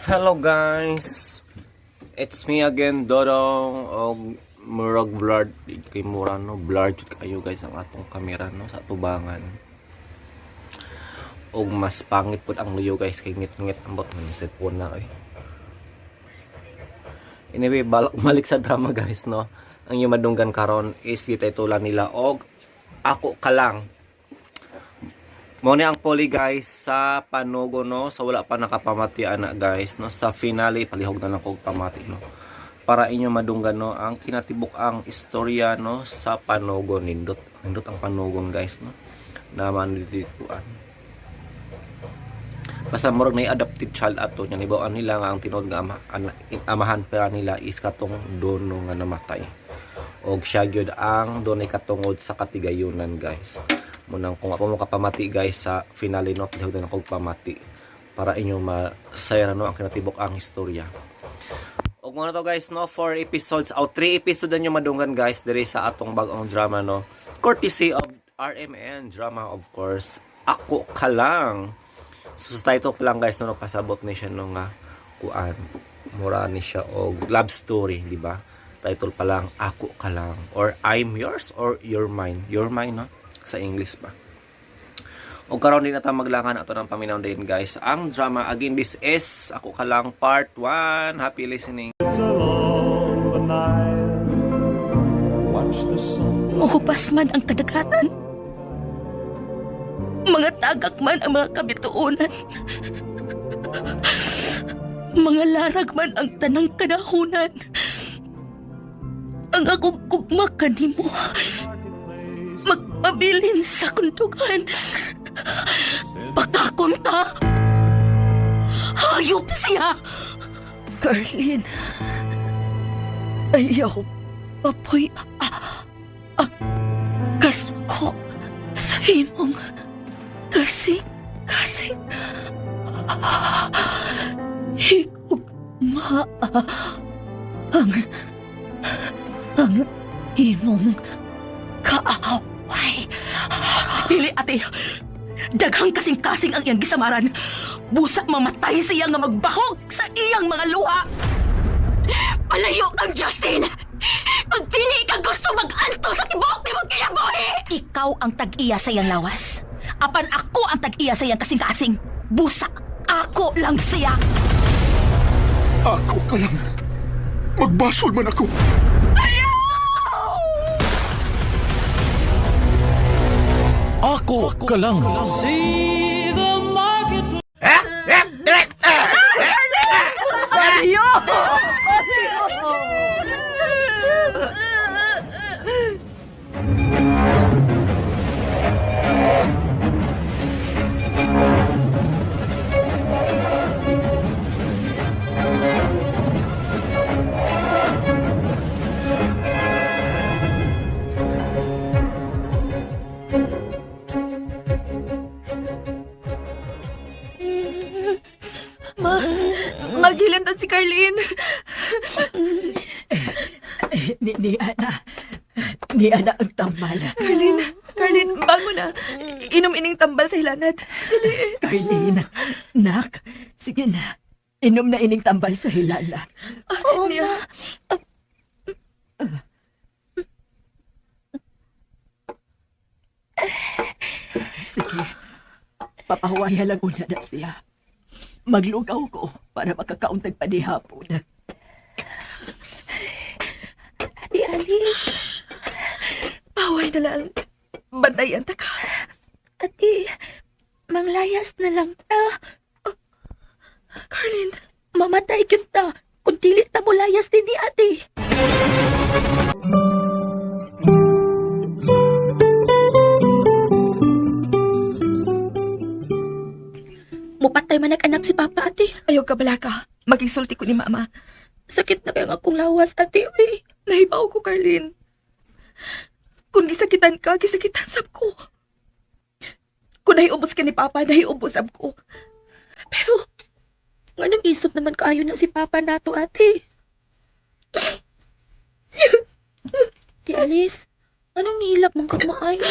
Hello guys! It's me again, Dodong. Og murag blurred kay mura, no, blurred jud kayo guys ang atong kamera, no, sa tubangan. Og mas pangit pud ang luyo guys kay ngit-ngit ambot man sa phone na oy. Anyway, balak balik sa drama guys, no. Ang inyong madunggan karon is gitaytulan nila og "Ako Ka Lang". Mo ni ang puli guys sa panugo, no, sa wala pa nakapamati ana guys, no, sa finale. Palihog na lang kog pamati, no, para inyo madunggan, no, ang kinatibuk ang istorya, no, sa panugo. Nindot nindot ang panugon guys, no, naman dituan. Basta murag na adopted child ato nya nibawaan nila nga ang tinuod nga ama, amahan pera nila is katong dono nga namatay og siya gyud ang dunay katungod sa katigayunan guys. Munang kung ako mo kapamati guys sa finale, no, palihog na kog pamati para inyo masayran, no, ang kinatibok ang istorya. Og mo na to guys, no, 4 episodes o 3 episodes na nyo madunggan guys diri sa atong bag-ong drama, no, courtesy of RMN Drama, of course, "Ako Ka Lang". So sa title pa lang guys, no, nagpasabot ni siya, no, nga kuan, mura ni siya og love story, di ba? Title pa lang, "Ako Ka Lang" or "I'm Yours" or "You're Mine". "You're Mine", no, sa English pa. O karon din na ta maglangan ato ng paminaw din guys ang drama. Again, this is "Ako Ka Lang" part 1. Happy listening. Along the Nile. Watch the sun. Muhupas man ang kadagatan. Mga tagak man ang mga kabituonan. Mga larag man ang tanang kanahunan. Ang akong gugma kanimo magpabilin sa kundugan. Pakakon ta. Hayop siya. Carlene, ayaw papoy ang kasuko sa imong kasing kasing. Higugma ang imong kaaway. Dili, ate. Daghang kasing-kasing ang iyang gisamaran. Busa mamatay siya nga magbahog sa iyang mga luha. Palayo kang Justin! Pag dili ka gusto mag-anto sa tibok ni mong kinabuhi! Ikaw ang tag-iya sa iyang lawas. Apan ako ang tag-iya sa iyang kasing-kasing. Busa, ako lang siya. Ako ka lang. Magbasol man ako. Ako Ka Lang. Ma, maghilantan si Carlene. Ni Ana. Ni Ana ang tambal. Carlene, Carlene, bango na. Inom ining tambal sa hilanat. Dili. Carlene, nak, sige na. Inom na ining tambal sa hilala. Ah, niya. Sige. Papahuwaya lang una na siya. Maglugaw ko para makakauntag pa ni hapon. Ate Alice, Paway na lang. Bantayan ta ka. Ate, manglayas na lang ta. Carlene, Mamatay kita kung dili ta mulayas din ni ate. Mupatay man anak si Papa, ate. Ayaw ka balaka. Magisulti ko ni Mama. Sakit na kayong akong lawas, ate. Uy. Nahibaw ko, Carlene. Kung gisakitan ka, gisakitan sab ko. Kung nahiubos ka ni Papa, nahiubos sab ko. Pero, nganong isip naman kaayo na si Papa nato, ate? Ti Alice, anong nihilak mong kagmaayo?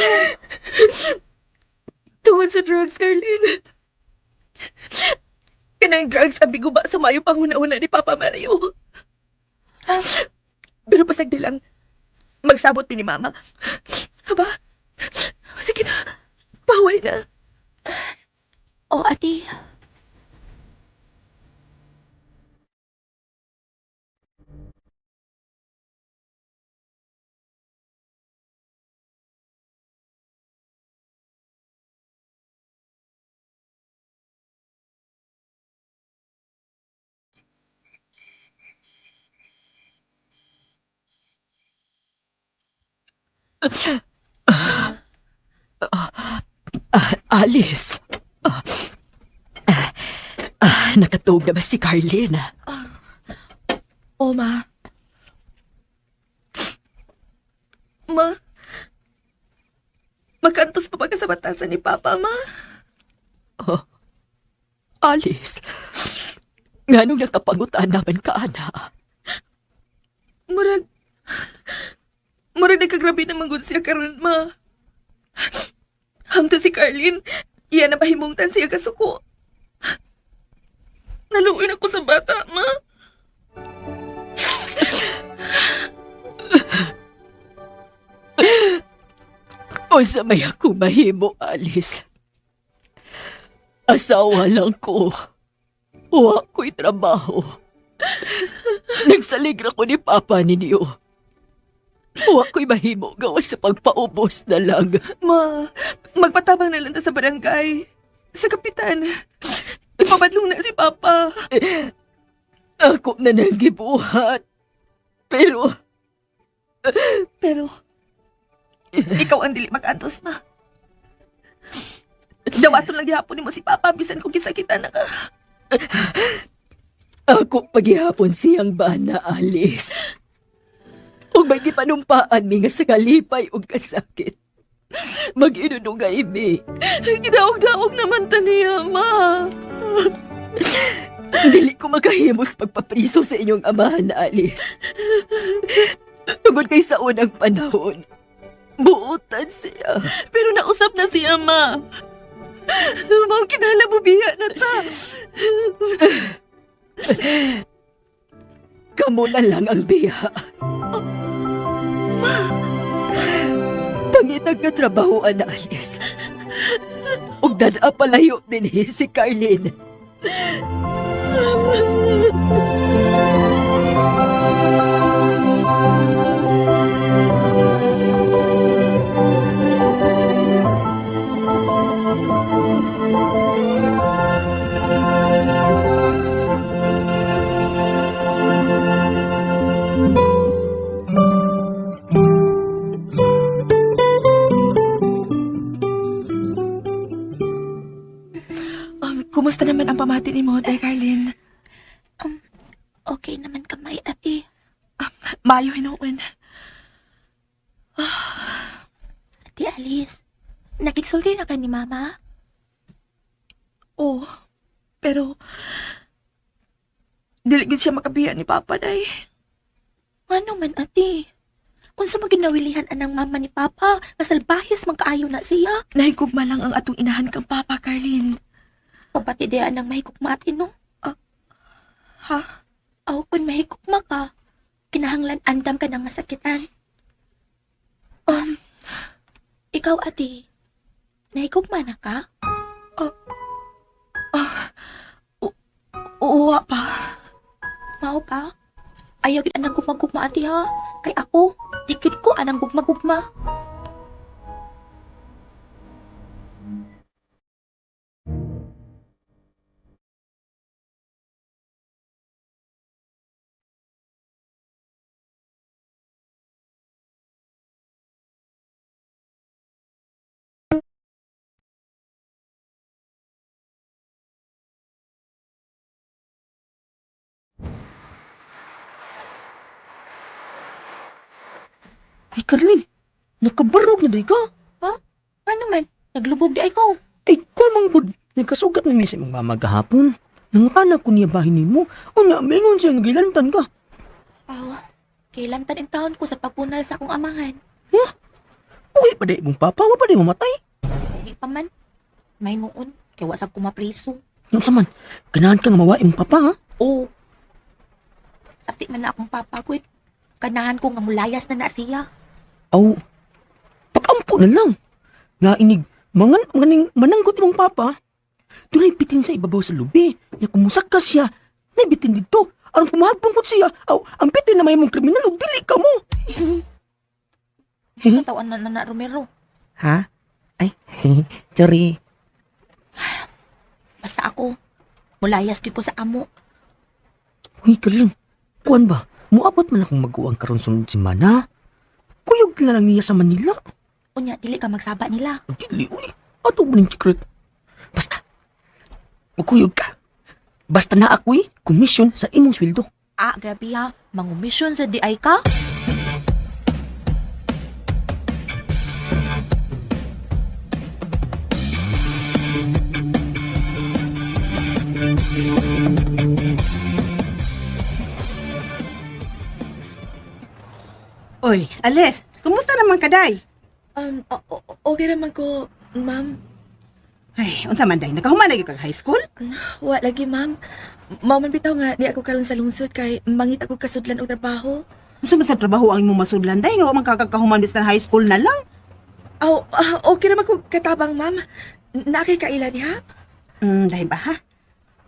Tungod sa drugs, Carlene. Kanang drugs ang biguba sa mayo panghuna-huna ni Papa Mario. Pero pasag di lang, magsabot ni Mama. Aba, sige na, paway na. O, ate. Alice. Nakatug na ba si Carlene? O, ma. Ma, makantos pa ba ka sa batasan ni Papa, ma? Oh, Alice, nganong nakapangutan naman ka, ana? Murag, murag nagkagrabe na manggod siya karon, ma. Hangtod si Carlin, iya na pahimungtan siya kasuko. Naluoy ako sa bata, ma. Unsa may akong mahimo, Alice. Asawa lang ko. Wa ko'y trabaho. Nagsaligra ko ni Papa ninyo. Wa ko'y mahimo gawas sa pagpaubos na lang. Ma, magpatabang na lang ta sa barangay. Sa kapitan. Ipapadlong na si Papa. Ako na nang gibuhat. Pero, Pero, ikaw ang dili mag-antos, ma. Dawaton lang gihapon nimo si Papa bisan kung gisakitan na ka. ako paghihapon siyang bana, Alice. Ug may gipanumpaan mi nga sa kalipay ug kasakit. Mag-inunungay mi. Gidaog-daog naman ta niya, ma. Dili ko makahimos pagpapriso sa inyong amahan, Alice. Tungod kay sa unang panahon, buotan siya. Pero nausap na siya, ma. Mao kinahanglan bubiya na ta. Kamo na lang ang biya. Ma! Pangitag na trabaho, na Alice. Ug dada palayo din si Carlene. Kumusta naman ang pamati ni mo, Day Carlin? Okay naman kamay, ate. Maayo hinuon. Ate Alice, nakigsulti na ka ni Mama? Oo. Pero, dili gid siya makabiya ni Papa, Day. Ngano man, ate? Unsa man ginawilihan anang mama ni Papa, masalbahis man kaayo na siya. Nahigugma lang ang atong inahan kang Papa, Carlin. Kabati di anang mahigugma ate, no? Ha? Aw, kung mahigugma ka, kinahanglan andam ka ng masakitan. Ikaw, ate, nahigugma na ka? Oo, pa. Mao pa? Ayaw gid anang gugma-gugma ate ha. Kay ako, dikit ko anang gugma-gugma. Ay, Carlin, nakabarog na day ka. Ano man, naglubog di ay ko. Ay, kung mang gud, nagkasugat na mi sa imong mama gahapon. Nangutana ko niya bahin nimo. Unya, mingon siya nga gilantan ka. Aw, kailan tan taon ko sa pagpunal sa akong amahan. Okay pa day imong papa, wa pa day mamatay. Di pa man. May noon, kay wa sab ko mapriso. Ano sa man? Ganahan ka nga mawa imong papa, ha? Oo. Ati man na akong papa ko. Kanahan ko nga mulayas na na siya. Aw, pagampo na lang. Nga inig, mangan, maning, mananggot imong papa. Dunay bitin sa ibabaw sa lubi. Nga kumusak ka siya, naibitin dito. Aron kumahagpong ko siya. Aw, ang bitin na may mong kriminal ug dili ka mo. Katawan na na na Romero. Ha? Ay, sorry. Basta ako, mulayas gyud ko sa amo. Uy, kaling. Kuan ba? Muabot man akong maguwang karon sunod semana. Kuyog na lang niya sa Manila. Unya, dili ka magsaba nila. Dili, uy. Ato ba ning secret? Basta, mukuyog ka. Basta na ako'y komisyon sa imong sweldo. Ah, grabe ha. Mangumisyon sa DI ka? Oy, Ales, kumusta naman kaday? Okay naman ko, ma'am. Ay, unsa man day, nakahuman na gyud kag high school? Wa lagi, ma'am. Mao man bitaw nga di ako karon sa lungsod kay mangita ko kasudlan og trabaho. Unsa man sa trabaho ang imong masudlan day nga wa man kakakahuman bisan high school na lang? Aw, okay naman ko katabang, ma'am. Naa kay kaila diha? Dahil ba ha?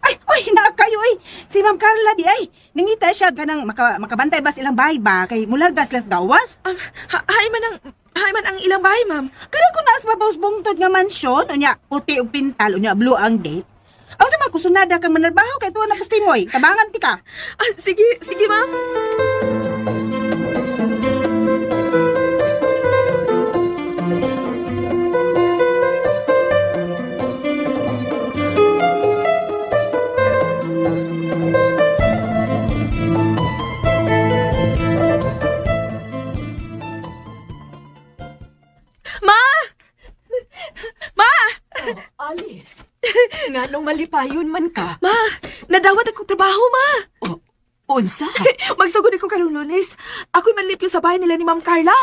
Ay, oy, naa kayo oy. Si Ma'am Carla di ay. Nangita siya ganang makabantay ba sa ilang bahay ba kay mularga sila sa gawas? Hay man ang hay man ang ilang bahay, ma'am. Kada ko naas babaw bungtod nga mansyon, unya puti ug pintal, unya blue ang gate. Aw sa mga kusunada kang manarbaho kay tuwa na kustimoy. Tabangan ti ka. Ah, sige, sige, ma'am. Ma! Ma! Alice, nganong malipayon man ka? Ma! Nadawat akong trabaho, ma! Oh, unsa? Magsugod ako karong Lunes. Ako'y manlimpyo sa bahay nila ni Ma'am Carla.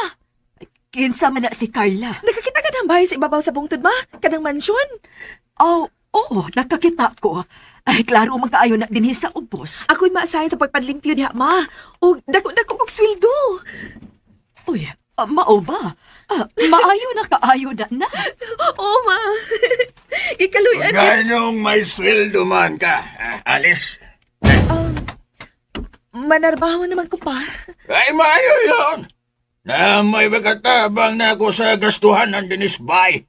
Kinsa man na si Carla? Nakakita ka ng bahay sa ibabaw sa bungtod, ma? Kanang mansyon? Oh, oo, nakakita ko. Ay, klaro man kaayo na dinhi sa ubos. Ako'y maasahan sa pagpanlimpyo diha, ma. O dako-dako kog sweldo. Uy, mao ba? Ah, maayo na kaayo na na. Oo, ma. Ikaluyan. Ganong may sweldo man ka, Alice. Manarbaho naman ko pa. Ay, maayo yun. Na may makatabang na ako sa gastuhan ng Dennis Bay.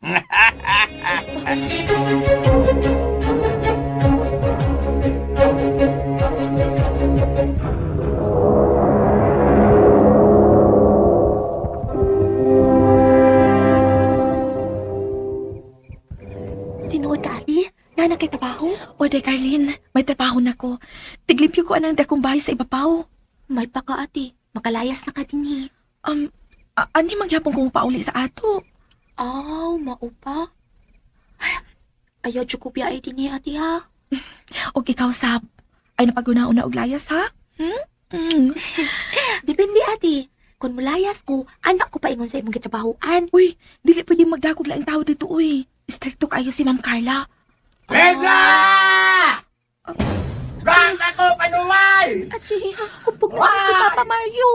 Tinuod ka, ati? Nana kay trabaho? O, day, Carlene. May trabaho na ko. Tiglimpyo ko anang dakong bahay sa ibabaw. May pa ka, ati. Makalayas na ka dinhi. Ani mangyapon kong pauli sa ato? Aw, mao pa. Ay, ayaw jud ko biyay dinhi, ati ha. Og ikaw, Sab. Ay napaguna-una og layas, ha? Hmm? Mm. Depende, ati. Kung mulayas ko, anak ko pa ingon sa imong gitrabahoan. Uy, dili pwede magdakog laing tao dito, uy. Stricto kayo si Ma'am Carla. Pedra! Basta ko panuway! Ati, hupog na si Papa Mario.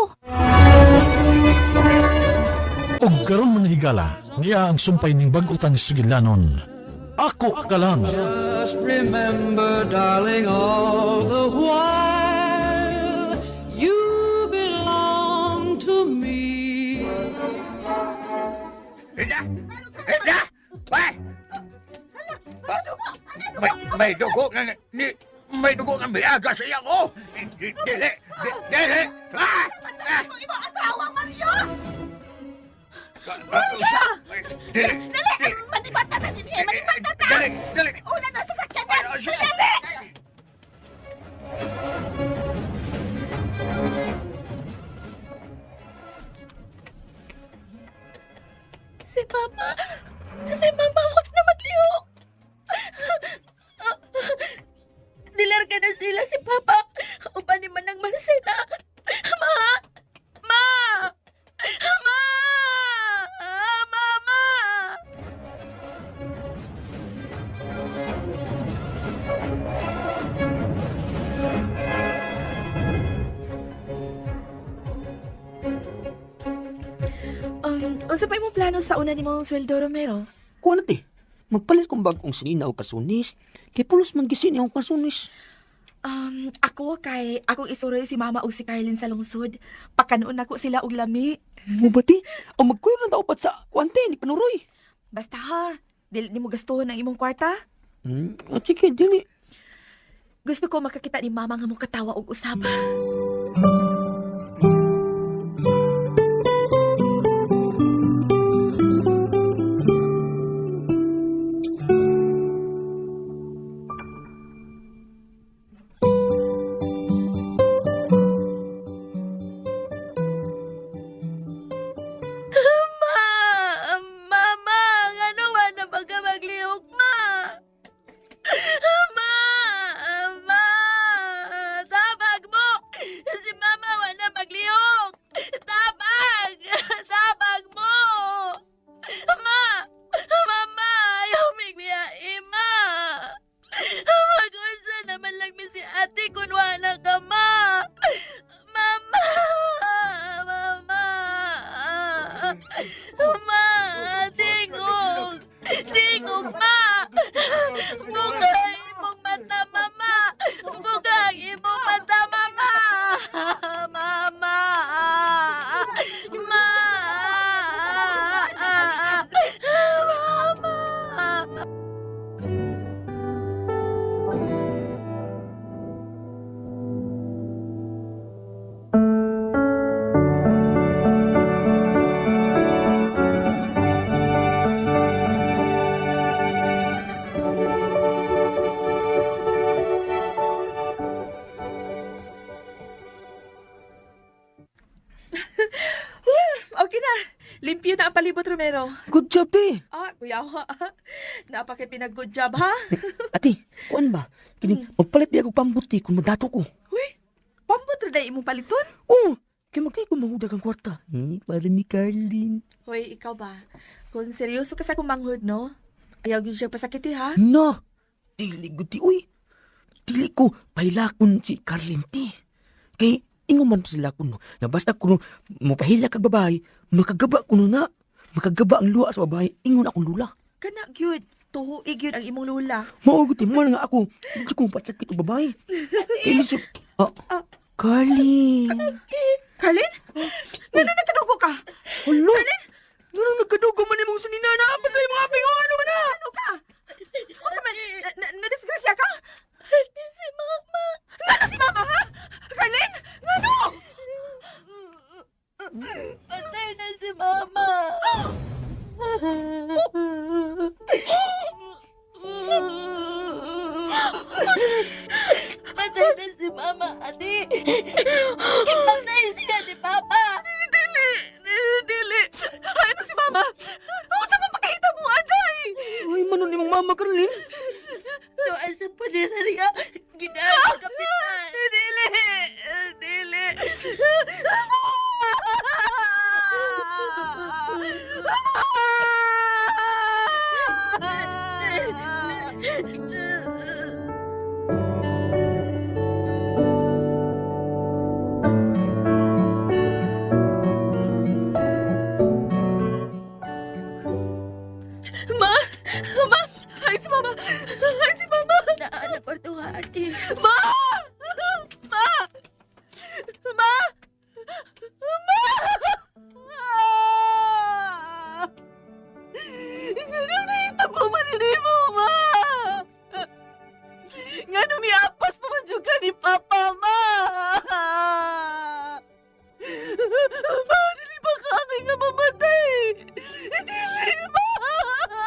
Og karon mga higala, niya ang sumpay ning bag-utan ni Sugilanon. Ako ka lang. Just remember, darling, all the while you belong to me. Ida! Ida! Bay! May dugo nga ni may dugo nga miaga sa iyang oh. Dili! Dili! Ah! Ah! Imong asawa, Mario! Dili! Dili! Manibata na dinhi! Manibata na! Dili! Dili! Una na sa sakyanan! Dili! Si Mama! Si Mama, huwag na maglihok! Nilarga na sila si Papa. Uban ni Manang Marcela. Ma! Ma! Ma! Mama! Unsa pa imong plano sa una nimong sweldo, Romero? Kuha na te. Magpalit kong bagong sinina o kasunis. Kay pulos man gisin akong kasunis. Ako kay akong isuroy si Mama ug si Carlin sa lungsod. Pakanoon nako sila og lami. Mo ba te? O magkuyo na dapat sa kuante ni panuroy. Basta ha, dili nimo gastuhon ang imong kwarta. Sige, dili. Gusto ko makakita ni Mama nga mo katawa og usab. Ma! Mama! Ngano wa na ba ka maglihok, ma? Ma! Ma! Tabag mo! Si Mama wa na maglihok! Tabag! Tabag mo! Ma! Mama! Ayaw migbiyae, ma! Mag-unsa naman lang mi si ate kung wala ka, ma! Mama! Mama! Ma! Tingog! Tingog, ma! Buka ang imong mata, mama! Buka ang imong mata, mama! Mama! Ma! Mama! Okay na. Limpyo na ang palibot, Romero. Good job, te. Ah, kuya, Napakay pinag-good job, ha? Ate, kuan ba? Kini, magpalit di ako pambuti kung madato ko. Huy, pambot ra imong paliton? Oo, kay magkay ko mahudag ang kwarta. Para ni Carlin. Hoy, ikaw ba? Kung seryoso ka sa kumanghod, no? Ayaw gyud siya pasakiti, ha? Na, dili gud ti, uy. Dili ko pahilakon si Carlin, ti. Kay, ingon man sila kuno, na basta kuno mopahila kag babae, makagaba kuno na. Makagaba ang luha sa babae, ingon akong lula. Kana gyud, tuhuig gyud ang imong lula. Mao gud ti, man nga ako, dili ko mapasakit og babae. Kay lisod. Ah, Carlin. Carlin? Ngano nagkadugo ka? Hala! Carlin? Ngano nagkadugo man imong sinina na apa sa imong aping ano man na? Ano ka? Unsa man na disgrasya ka? Si Mama! Ngano si Mama, ha? Carlin? Ngano? Patay na si Mama! Patay na si Mama, ate! Patay siya ni Papa! Dili! Dili! Ay, ano si Mama? Unsa man pagkahita mo, aday? Ay, manon imong mama, Carlin. Doon sa punerarya, ginaan sa kapitan! Dili! Dili! Ma! Ma! Ay, si Mama! Ay, si Mama! Naanak ko ito, ate. Ma! Ma! Ma! Ma! Ngano nahitabo man ni mo, Ma? Ngano miapas pa man jud ka ni Papa, Ma? Ma, dili ba ka angay nga mamatay? Dili, Ma! Ma!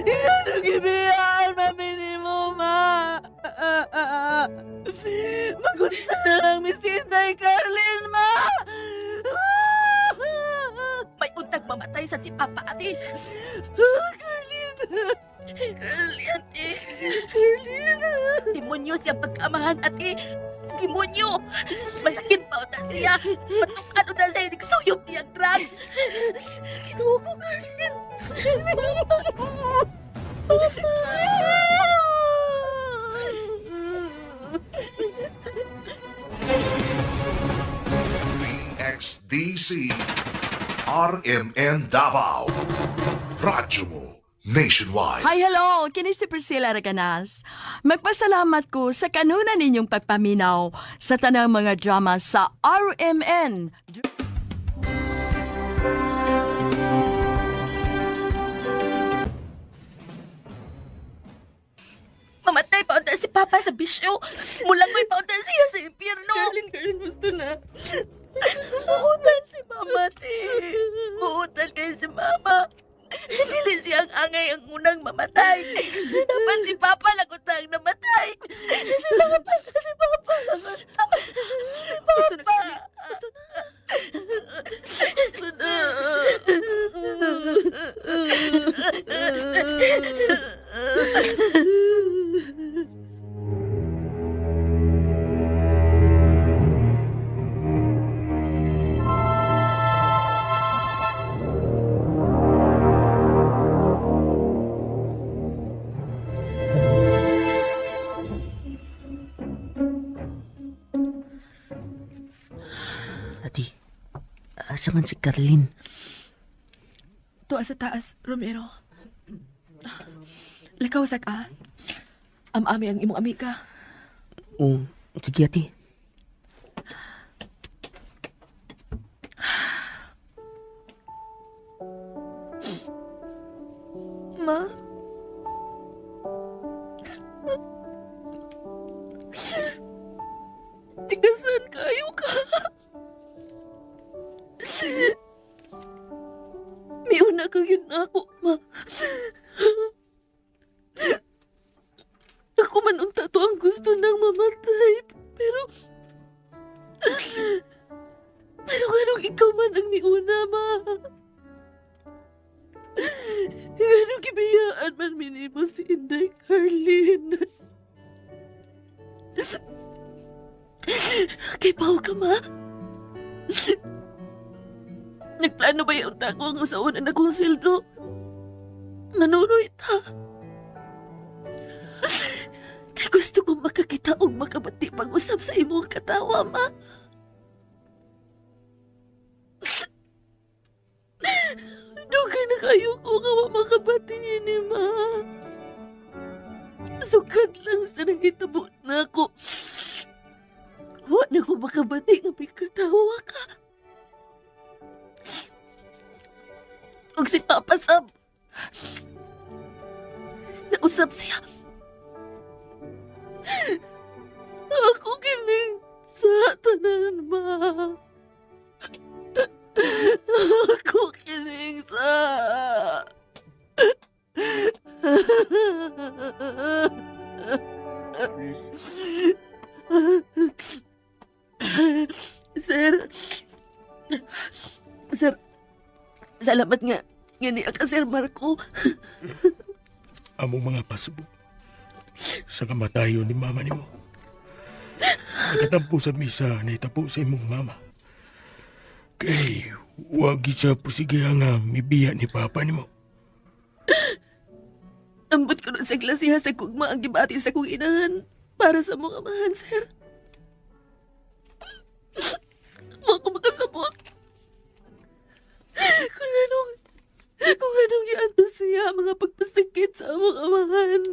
Ngano gibiyaan mami ni mo, Ma? Magunsa na lang mi si Inday Carlin, Ma! May untag mamatay sa si Papa, ate. Carlin! Carly, ate. Carlin! Demonyo siya pagkaamahan, ate. Demonyo! Masakit pa uta siya. Patukan uta siya. Nagsuyop niyang drugs. Kinuha ko, Carlin! Mama! DC RMN Davao. Radyo mo nationwide. Hi, hello! Kini si Priscilla Reganas. Magpasalamat ko sa kanunan ninyong pagpaminaw sa tanang mga drama sa RMN. Mamatay pa unta si Papa sa bisyo. Mulangoy pa unta siya sa impyerno. Carlin, Carlin, gusto na. Buutan si Mama, te. Buutan kayo si Mama. Dili siya ang angay ang unang mamatay. Dapat si Papa lagot ang namatay. Si Papa, si Papa lagot. Si Papa. Gusto na. Gusto na. Ati, asa man si Carlin? Tuwa sa taas, Romero. Lakaw sa ka. Am-ami ang imong amiga. Oh, sige ati. Ma? Tigasan kayo ka. Miuna ka yun ako, ma. Ako man unta to ang gusto nang mamatay. Pero... Pero anong ikaw man ang niuna, ma? Ano gibiyaan man minimo si Inday Carlin? Kay Pao ka, ma? Nagplano ba yung tako ang usawan na akong sweldo? Manuroy ta. Kay gusto kong makakita og makabati pag-usap sa imong katawa, ma. Dugay na kayo ko nga wa makabati ni ma. Sukad lang sa nangitabo na ako. Wa na ko makabati nga may katawa ka. Ug si Papa Sab. Nausap siya. Ako kining sa tanan, ma. Ako kining sa... Sir. Sir, salamat nga. Nga niya ka, Sir Marco. Among mga pasubok sa kamatayon ni mama nimo. Nakatampo sa misa na itapo sa imong mama. Kay wag gid siya pusigiha nga mibiya ni papa nimo. Ambot ko nun sa klasiha sa kugma ang gibati sa kong inahan para sa mga amahan, sir. Mo ko makasabot. Kung anong, kung anong iantos siya ang mga pagpasakit sa among amahan.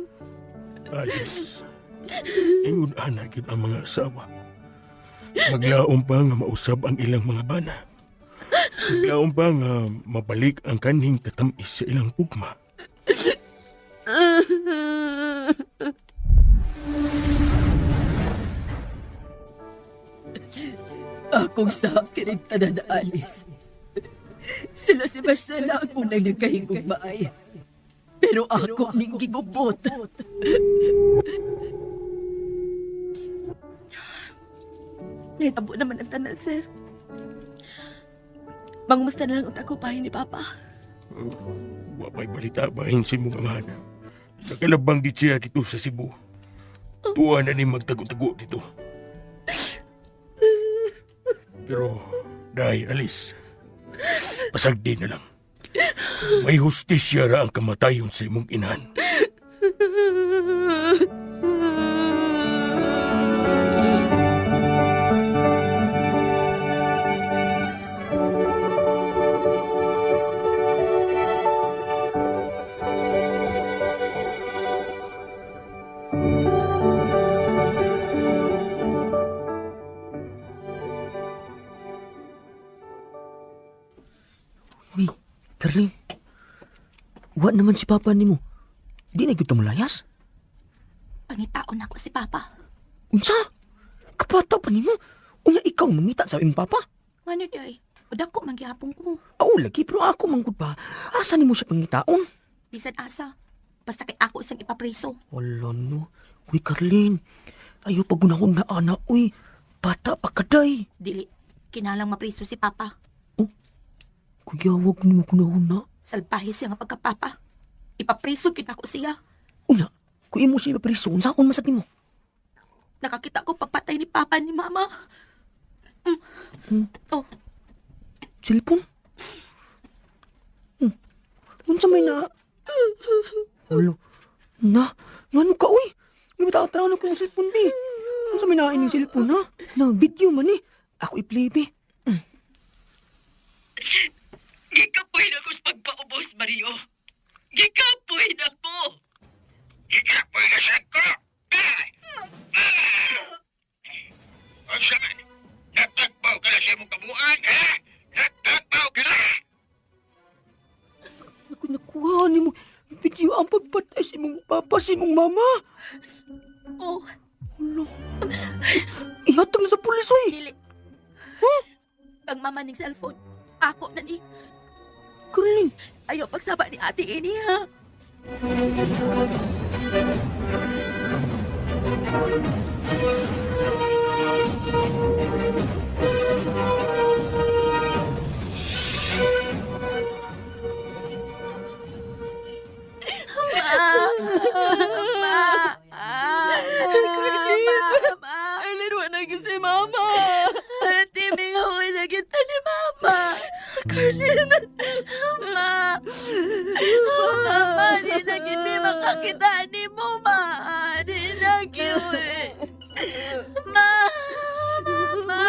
Ayos. Ingon ana gyud ang mga asawa. Maglaom pa nga mausab ang ilang mga bana. Maglaom pa nga mabalik ang kanhing katamis sa ilang gugma. Akong sahap kinig tanan na Alice. Sila si Marcela ang unang nagkahigugmaay. Pero ako ning gigubot. Nahitabo naman ang tanan, sir. Mangumusta na lang unta ko pahin ni Papa. Wa pa'y balita bahin sa imong amahan. Nakalabang gid siya dito sa Cebu. Tuwa na ni magtago-tago dito. Pero, dahil alis, pasagdi na lang. May hustisya ra ang kamatayon sa imong inahan. Uy, Carlin. Wa naman si Papa nimo. Di na gyud ta molayas. Pangitaon nako si Papa. Unsa? Kapata pa nimo. Unya ikaw mangita sa imong papa? Ngano di ay? Dako man gihapon ko. Oo, lagi pero ako manggod ba? Asa nimo siya pangitaon? Bisan asa. Basta kay ako isang ipapreso. Wala no. Uy, Carlin. Ayaw pagunahon na ana, uy. Bata pa kaday. Dili. Kinalang mapreso si Papa. Kuya, wag nimo kunahon na. Salbahe siya nga pagkapapa. Ipapreso kita ko siya. Una, kung imo siya ipapreso, unsaon man sad nimo? Nakakita ko pagpatay ni Papa ni Mama. Hmm. Oh. Cellphone? Unsa may na... Hala. Na, ngano ka, uy? May bata na ko yung cellphone, bi. Unsa may na ining cellphone, ha? Na, video man eh. Ako i-play, bi. Gikapoy na ko sa pagpaubos, Mario. Gikapoy na ko. Gikapoy na sad ko! Ah! Ah! Unsa man? Natagbaw ka na sa imong kabuan, ha? Natagbaw ka na! Naku, nakuha ni mo. Video ang pagpatay sa imong papa, sa imong mama. Oh, Hala. Ihatag na sa pulis, uy. dili. Ang mama ning cellphone. Ako na ni. Carlin. Ayaw pagsaba ni ate ini ha. Ma! Ma! Ma! Arlene, wala na si Mama. Ate, mingaw na kita ni Mama. Carlin. Ma! Mama, di na gini makakita ni mo, Ma. Di na gini. Ma! Ma!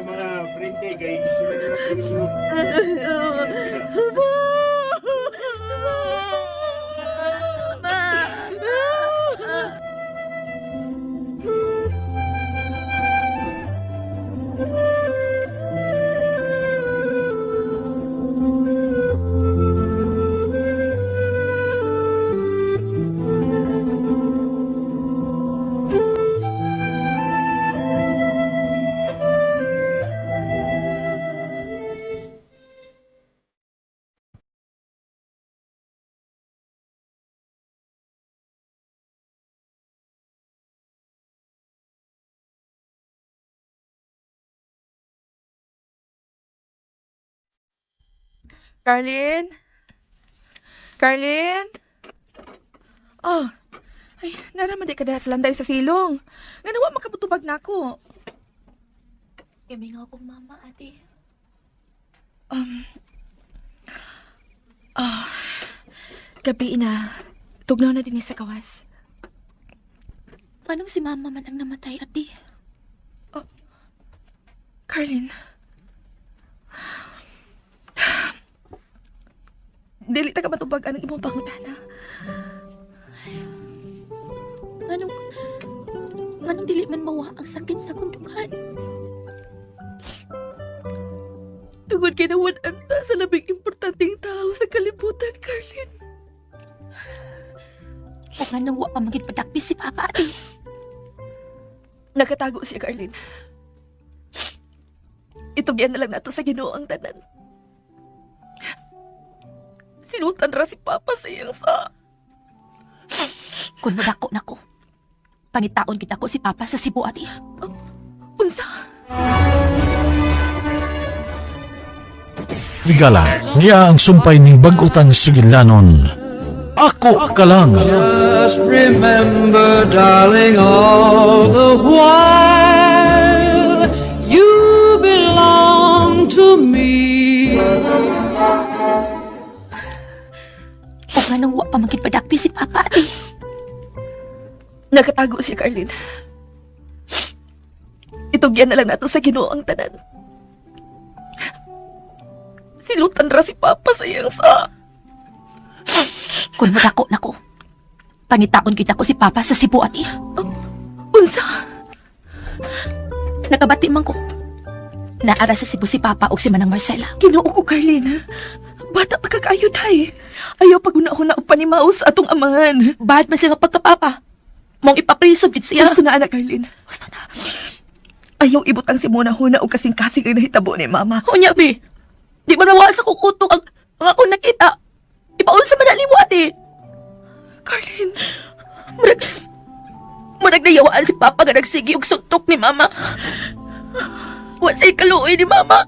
Mga printe, kay sila na puso. Ma! Carlin? Carlin? Oh, ay, naraman di ka dahil sa landay sa silong. Nga wa makabutubag na ako. Gamingaw kong mama, ate. Oh, gabi na. Tugnaw na din sa kawas. Anong si mama man ang namatay, ate? Oh, Carlin. Dili ta ka matubag anang imong pangutana. Nganong dili man mawa ang sakit sa kundunghan? Tungod kay nawad-an ta sa labing importanteng tao sa kalibutan, Carlin. O nganong wa pa magid padakpi si Papa, ate? Nakatago siya, Carlin. Itugyan na lang nato sa Ginoo ang tanan. Sinutan ra si Papa sa iyang sa... Kung modako na ko, pangitaon kita ko si Papa sa Cebu, ate. Unsa? Higala, niya ang sumpay ning bag-utang sugilanon. Ako ka lang. Just remember, darling, all the while you belong to me. O nganong wa pa magid padakpi si Papa, ate? Nakatago siya, Carlin. Itugyan na lang nato sa Ginoo ang tanan. Silutan ra si Papa sa iyang sa... Kung modako na ko, pangitaon kita ko si Papa sa Cebu, ate. Unsa? Nakabati man ko. Naara sa Cebu si Papa og si Manang Marcela. Ginoo ko, Carlin. Bata pa kakayo, day. Ayaw pag-una-una og panimaw sa atong amahan. Bad man siya nga pagkapapa. Mong ipapriso gid siya. Gusto na, anak, Carlin. Gusto na. Ayaw ibutang si Mona-huna og kasing-kasing ang nahitabo ni Mama. Unya, be. Di man mawa sa kong utok ang ako nakita. Ipaunsa man na nimo, ate. Carlin, Murag, murag nayawaan si Papa nga nagsigi og suntok ni Mama. Wa say kaluoy ni Mama.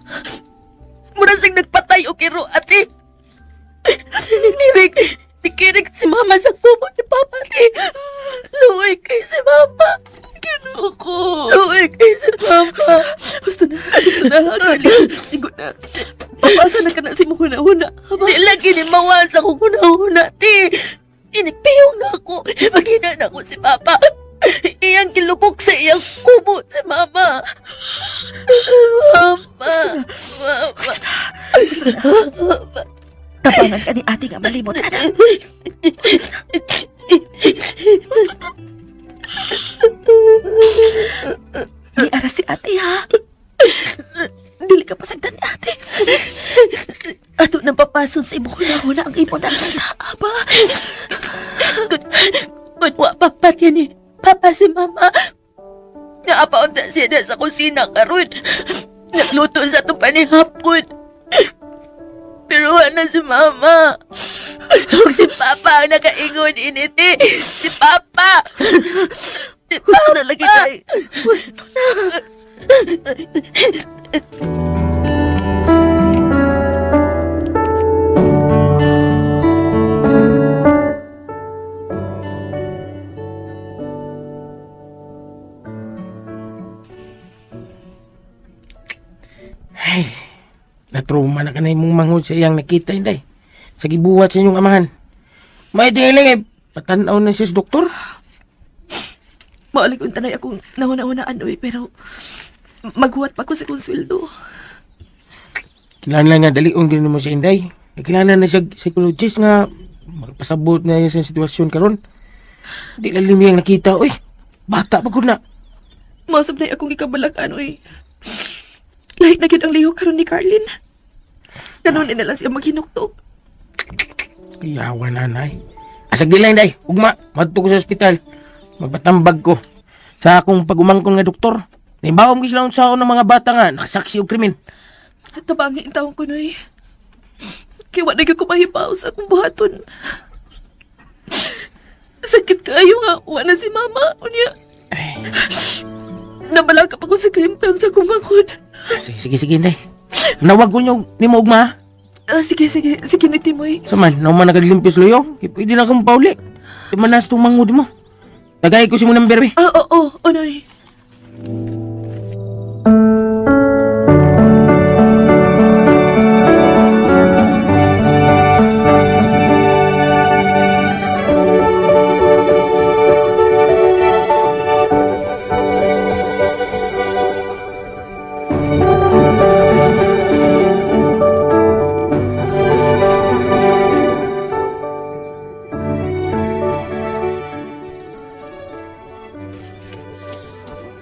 Murag siyang nagpatay og kiro, ate. Nirig, nikirig si Mama sa kubo ni Papa, ate. Luoy kay si Mama. Ginoo ko. Luoy kay si Mama. Gusto na, gusto na, Carlin. Igo na. Papasa na ka na si Mona-huna. Di lagi ni mawa sa kong huna-huna, te. Inigpiyong na ako. Magina na ako si Papa. Iyang kilubok sa iyang kubo si Mama. Mama. Mama. Tabangan ka ni ate nga malimot, anak. Di ara si ate, ha? Dili ka pasagdan ni ate. Ato nang papason sa imong huna-huna ang imo nakita, aba. Kun wa papat yan eh. Papa si Mama. Naapaunta siya na sa kusina karon. Nagluto sa itong panihapon. Pero wala si Mama. Ug si Papa ang nakaingon initi. Si Papa. Si Gusto na lagi Papa. kay. Gusto na. Ay, natruma na ka na imong manghod sa iyang nakita, inday. Sa gibuhat sa inyong amahan. May tingaling eh, patanaw na siya sa doktor. Maalig unta na akong nahuna-hunaan, uy, pero maghuwat pa ko sa kong sweldo. Kinahanglan nga dalion gid mo siya, inday. Kinahanglan na siya psychologist nga magpasabot na iya sa sitwasyon karon. Di lalim iyang nakita, oy. Bata pa ko na. Mausap na akong gikabalakan, uy. Lahi na gyud ang lihok karon ni Carlin. Kanon na lang siya maghinuktok. Yawa nanay. Asag di lang, inday. Ugma, madto ko sa ospital. Magpatambag ko. Sa akong pagumangkon nga doktor. Naibaom ko sila unsaon ng mga bata nga nakasaksi og krimen. At tabangi ang taong ko, noy. Kaya wa na gyud ko mahibaw sa akong buhaton. Sakit kaayo nga, wa na si mama. Unya. Nabalaka pa ko sa kahimtang sa akong manghod. Sige, sige, sige, inday. Nawag ko nyo ni mo ugma. Ah, sige, sige. Sige na, Timoy. Saman, nauman nagalimpis luyo. Pwede na akong pauli. Di man nas itong manghod mo. Tagay ko si mo number, be. Ah, oo, oo, oh, Noy.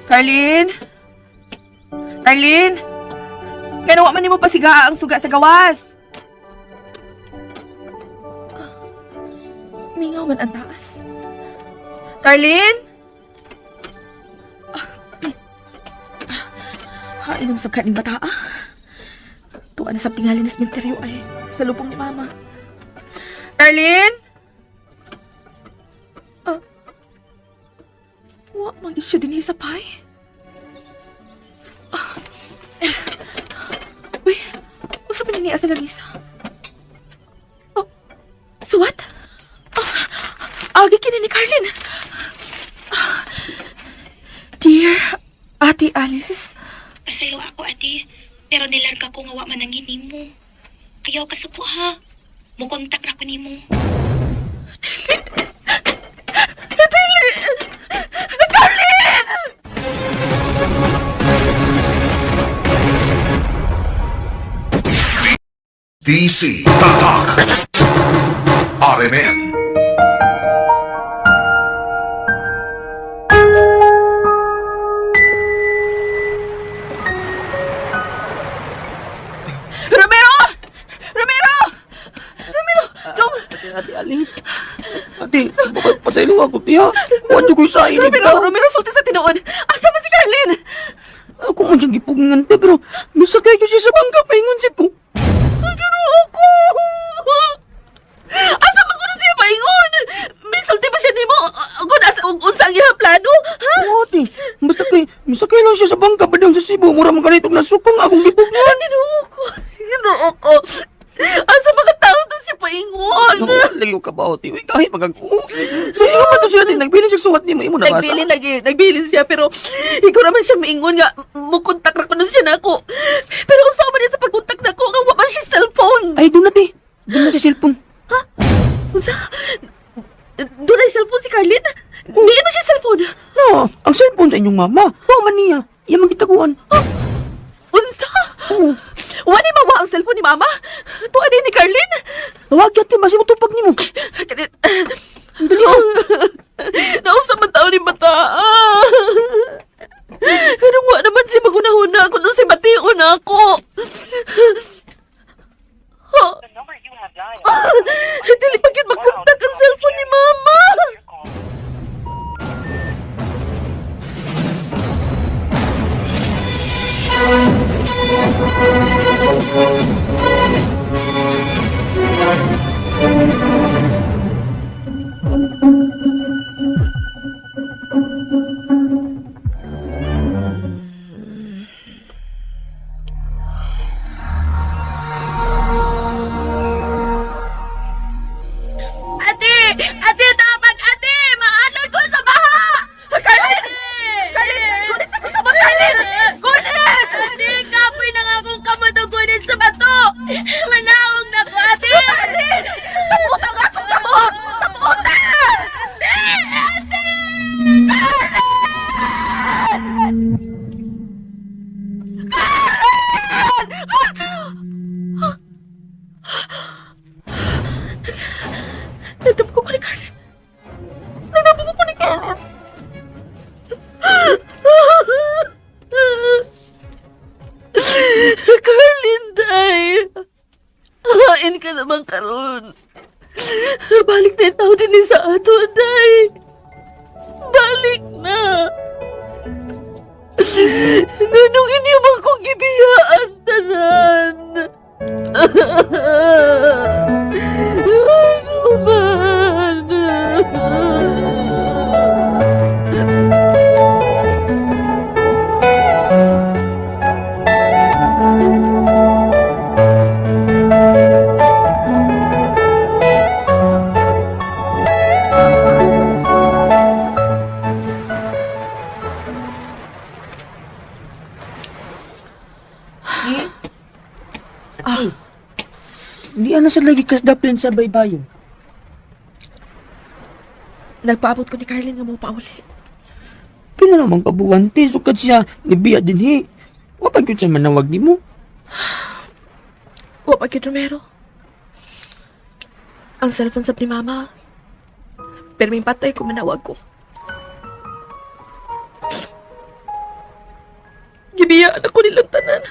Carlin? Carlin? Ganawa man nimo pasigaa ang suga sa gawas. Ah, Mingaw man ang taas. Carlin? Ah, Ha, inom sa kaning bata ah. Tuwa na sa tingali na sementeryo ay sa lupong ni mama. Carlin? Ah. Wa man siya dinhi sa pay. Ah. Uy, usa pa ni sa lamisa? Oh, suwat? Ah, agi kini ni Carlin. Ah, dear Ate Alice, Pasaylo ako, ate. Pero nilarga ko nga wa man ang mo. Ayaw ka suko, ha? Mukontak ra ko nimo. DC Tatak RMN. Alice. Ate, pasaylo ako, tiya. Huwag ko sa inyo. Romero, Romero, sulti sa tinuod. Asa man si Carlin? Ako man siyang gipugngan, te, pero misakay ko siya sa bangka, paingon si po. Ay, Ginoo ko! Asa man kuno siya paingon? Misulti ba siya nimo? Kung asa unsa ang iyang plano? Ha? Oo, ate. Basta kay, misakay lang siya sa bangka, padang sa Cebu. Mura man kanitong nasukong akong gipugngan. Ginoo ko. Ginoo ko. Asa mga tao to si paingon? Lagi ko kabaw, ate. Uy, kahit magag... Ay, pa to siya, ate. Nagbilin siya suwat nimo. Imo na ba? Nagbilin lagi, nagbilin siya pero ikaw naman siya maingon nga mukontak ra ko na siya nako. Pero unsa man niya sa pagkontak nako nga wa man siya cellphone. Ay, doon na, te. Doon na siya cellphone. Ha? Unsa? Doon ay cellphone si Carlin? Di man siya cellphone. No, ang cellphone sa inyong mama. Tuwa man niya. Iya man gitaguan. Oh, unsa? Oo. Wa ni mawa ang cellphone ni mama? Tuwa din ni Carlin? Tawag yate, basi mo tupag nimo. Dali. Nausa man tao ni bata. Pero wa naman siya magunahuna ako nung si Mateo na ako. Ah, dili pa gyud makontak ang cellphone ni mama. Ate! Ate, tapag! Ate! Maanod ko sa baha! Carlin! Carlin! Kunin sa kuto mo, Carlin! Kunin! Ate, kapoy na nga akong kamot og kunin sa bato! Manaog na ko, ate! Carlin! Taputan nga akong kamot! Taputan! Ate! Ate! Carlin! Carlin! Nadamko ko ni Carlin. Nadamko ko ni Carlin. Carlin, day. Hain ka naman karon. Balik na yung tao din eh sa ato, day. Balik na. Ganong inyo man kong gibiyaan tanan. Ano man? Ah. Hindi ana sa lagi kasdaplin sa baybayon. Nagpaabot ko ni Carlin nga mo pauli. Pila naman kabuwan, te. Sukad siya, nibiya din, he. Wapag yun siya manawag ni mo. Wa pa gyud, Romero. Ang cellphone sab ni Mama. Pero may patay ko manawag ko. Gibiyaan ako nilang tanan.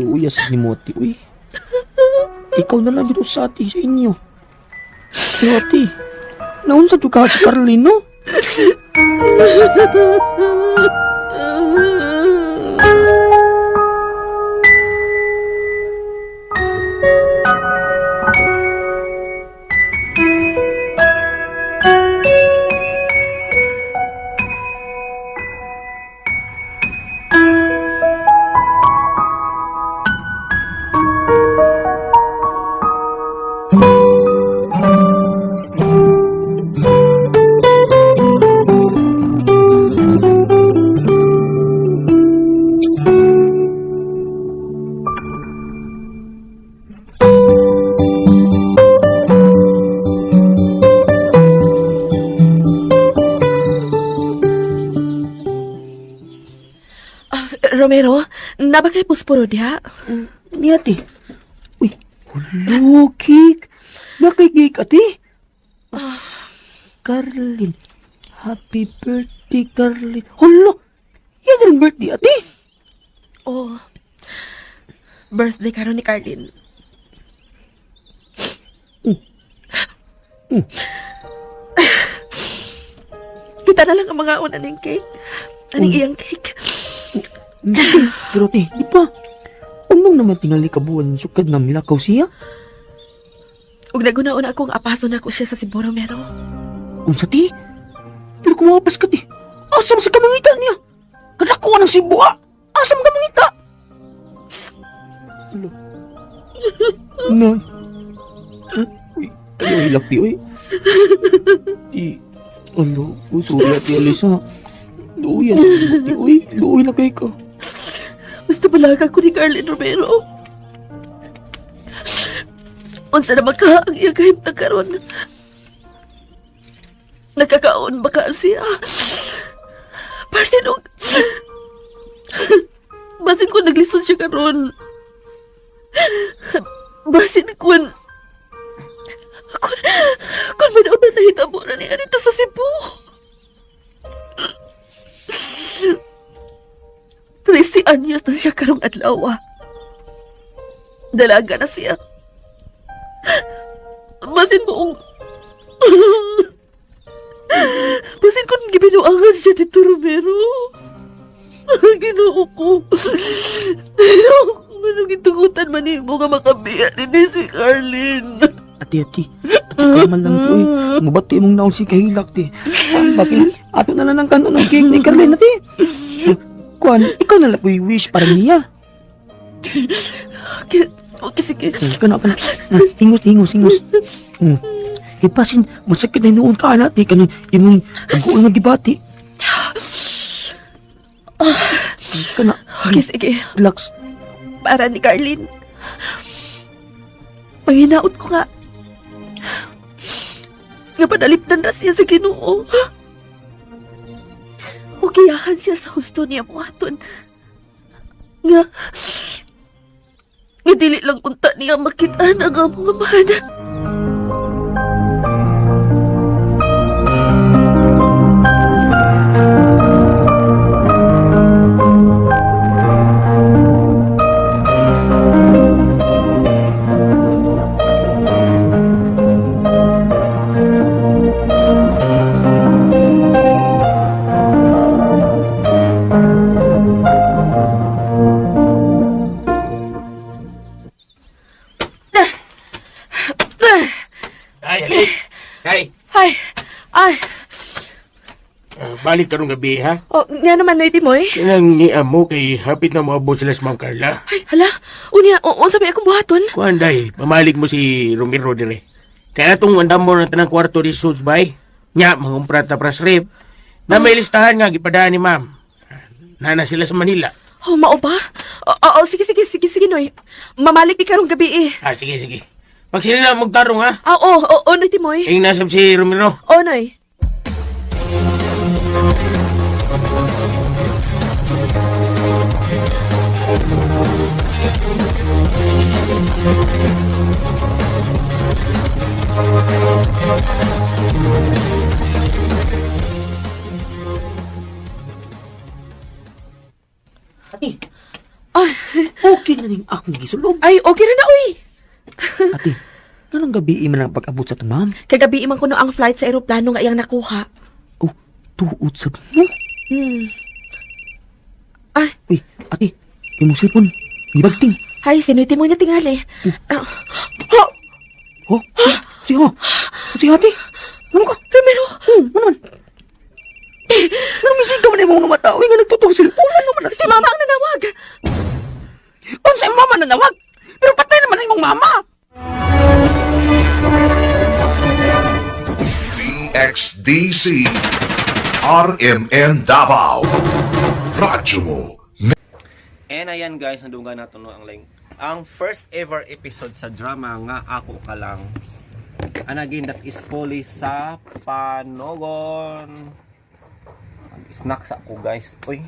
Luya sa ni mo, ate, uy. Ikaw na lang dito sa ate sa inyo. Pero ate, naunsa to ka si Carlin, no? Ah, Romero, naba kay pusporo diha? Ni ate. Uy, hulo, cake. Nakay cake, ate. Ah, Carlin. Happy birthday, Carlin. Hulo, yan rin birthday, ate. Oh. Birthday karon ni Carlin. Kita na lang ang mga una ning cake. Aning iyang cake. Pero te, di pa. Unong naman tingali kabuan sukad nga milakaw siya? Ug naguna-una ako ang apaso na ko siya sa Cebu, Romero. Unsa ti? Pero kumapas ka ti. Asa man sa kamangita niya? Kadako ng Cebu ah. Asa man kamangita? Alo. No. Uy, ayaw hilak ti oy. Ti, alo, uy, sorry ati Alisa. Luoy yan ti oy. Luoy na kay ka. Basta balaga ko ni Carlin Romero. Unsa na ka ang iyang kahimtang karon? Nakakaon ba ka siya? Basin og... Basin ko naglisod siya karon. Basin kun... Kun... Kun manautan na hitabo na niya dito sa Cebu. 13 anyos na siya karong adlaw. Dalaga na siya. Basin mo Basin kung gibinuangan siya dito, Romero. Ginoo ko. Ginoo ko. Anong gitugutan man nimo nga makabiya ni si Carlin. Ati, ati. Kalma lang ti oy. Mabati imong naon si kahilak ti. Bakit? Ato na lang ang kanto ng cake ni Carlin ati. Kuan, ikaw na lang po'y wish para niya. Okay, okay sige. Kana, kana. Ah, Hingos, hingos, hingos. Ipasin, masakit na noon ka, anak. Di ka nang imong pag-uwi nga gibati. Kana. Okay, sige. Relax. Para ni Carlin. Panghinaot ko nga. Nga panalipdan na siya sa Ginoo. Ukiyahan siya sa husto niya buhaton. Nga, nga dili lang unta niya makita ang among amahan. Ay, Alex. Ay, Ay, ay, balik karong gabi ha. oh, nga naman na mo eh. Kanang ni amo kay hapit na moabot sila sa Ma'am Carla. Ay, hala, unya, unsa ba akong buhaton? Kuan day, pamalig mo si Romero dire. Kaya itong andam mo na tanang kwarto di suits bay. Nya, mangumpra ta pras rep. Na may listahan nga gipadaan ni ma'am. Nana sila sa Manila. Oh, mao ba? Oo, oh, sige, sige, sige, sige, Noy. Mamalik mi karong gabi eh. Ah, sige, sige. Pag sila na magtarong ha. Ah, oo, oo, oh, Noy Timoy. Ing nasab si Romero. Oh, Noy. Ate, Ay, okay na rin akong gisulob. Ay, okay na na, uy. Ate, ganang gabi man ang pag-abot sa tumam. Kagabi man kuno ang flight sa eroplano nga iyang nakuha. Oh, tuot sa mo. Ay, Uy, ate, imong cellphone. Gibagting. Ay, si Noy Timoy na tingali. Ah, oh, Oh, si ho. Si ate. Ano ka? Romero. Ano man? Ano misig ka man imong mga mata? Uy, nga nagtutong cellphone. Ano man? Si mama ang nanawag. Unsa imong mama nanawag? Pero patay naman ang imong mama. DXDC RMN Davao. Radyo mo. And ayan guys, nadunggan nato no ang like, ang first ever episode sa drama nga Ako Ka Lang. And again, that is Police sa Panogon. Mag-snack sa ako guys. Uy.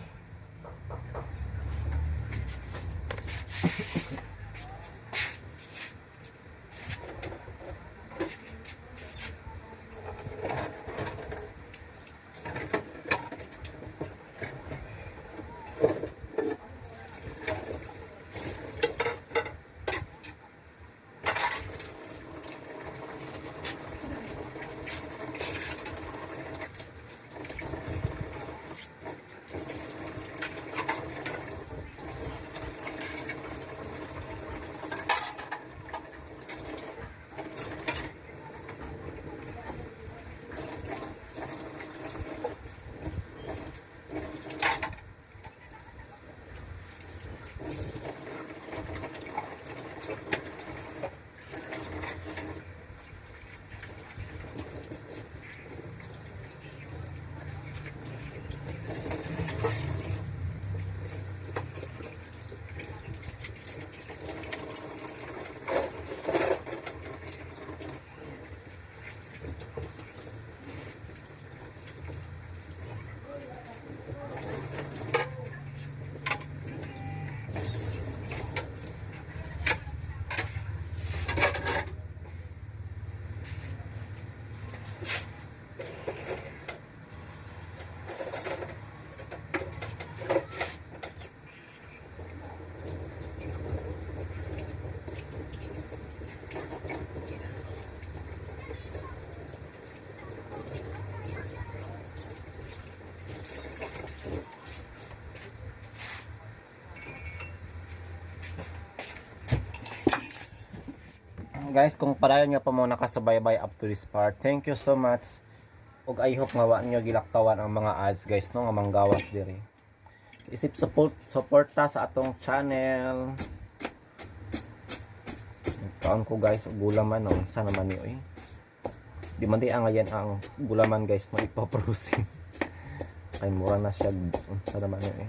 Guys, kung padayon nga pa mo nakasubaybay up to this part, thank you so much. Ug I hope nga wa ninyo gilaktawan ang mga ads, guys, no, nga manggawas diri. Isip support suporta sa atong channel. Kaon ko, guys, og gulaman, no. Sana man ni oy. Di man di ang ngayon ang gulaman, guys, mo ipaprosin. Kay mura na siya, unsa naman ni eh.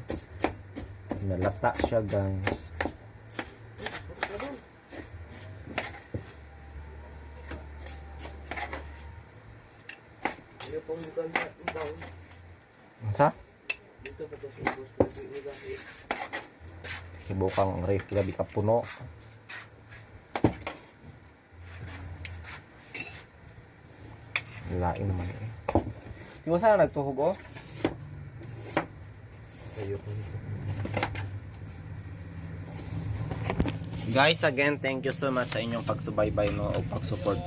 Nalata siya, guys. Unsa? Hibukang ref gabi ka puno. Lain naman eh. Di ba sana nagtuhog oh? Guys, again, thank you so much sa inyong pagsubaybay, no, o pag-support.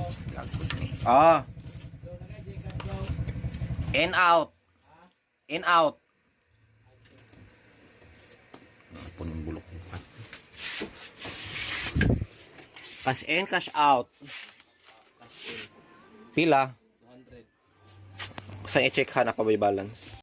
Ah. In out. In out. Punong bulok. Cash in, cash out. Pila? Saan i-check ha na pa ba yung balance?